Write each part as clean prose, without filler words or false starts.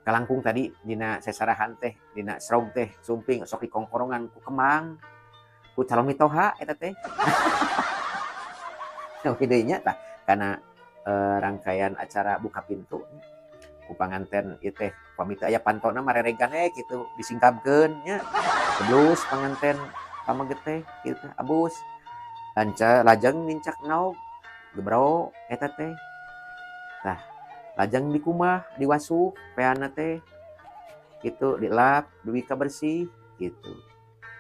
Kalangkung tadi dina sesarahan teh, dina srog teh sumping sok dikongkorongan ku kembang, ku calon mitoha eta teh. Deui nya tah kana rangkaian acara buka pintu ku panganten ieu teh pami teu aya pantona mah reregan we kitu disingkabkeun nya. Geblus panganten pameget teh kitu abus. Lanca lajeng nincak naog gebro eta teh. Tah lajeng dikumbah diwasuh peana teh kitu dilap dugi ka bersih kitu.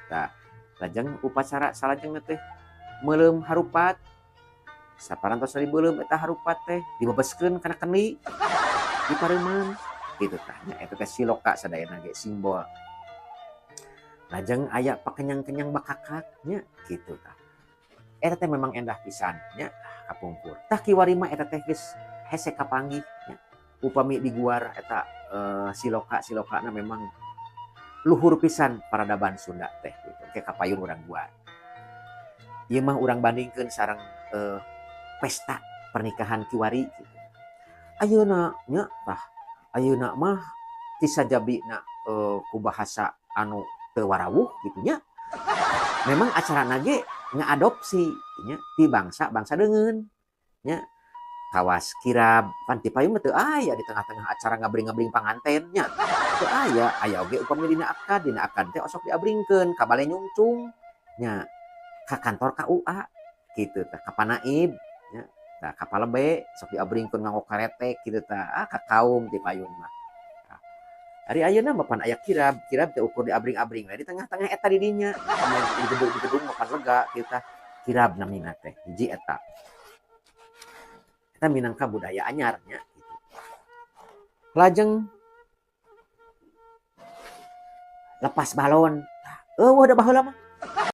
Tah lajeng upacara salajengna teh meuleum harupat. Saparantos dibeuleum eta harupat teh dibebeskeun kana kendi dipareuman kitu tah nya eta teh siloka sadayana ge simbol. Lajeng aya pakenyang-kenyang bakakak nya kitu tah. Eta teh memang endah pisan nya kapungkur. Tah kiwari mah eta teh geus hese kapanggih nya. Upami diguar eta siloka-silokana memang luhur pisan peradaban Sunda teh gitu. Ke kapayun urang guar. Ieu mah urang bandingkeun sareng pesta pernikahan kiwari gitu. Ayeuna nya tah ayeuna mah ti sajabina ku bahasa anu teu warawuh gitu nya. Memang acarana ge ngaadopsi nya ti bangsa-bangsa deungeun nya. Kawas kirab pan ti payun mah teu aya di tengah-tengah acara ngabring-ngabring panganten nya. Teu aya, aya oge upami dina akad teh osok diabringkeun ka bale nyungcung nya, ka kantor KUA kitu tah, ka panaib nya, tah ka palebe sok diabringkeun nganggo karetek kitu tah, ah ka kaum ti payun mah. Ari ayeuna mah pan aya kirab, kirab teh ukur diabring-abring we di tengah-tengah eta di dinya. Di gedung-gedung mah pan lega kitu tah. Kirab namina teh, hiji eta. Eta minangka budaya anyar nya kitu. Lajeng lepas balon, eueuh da baheula mah.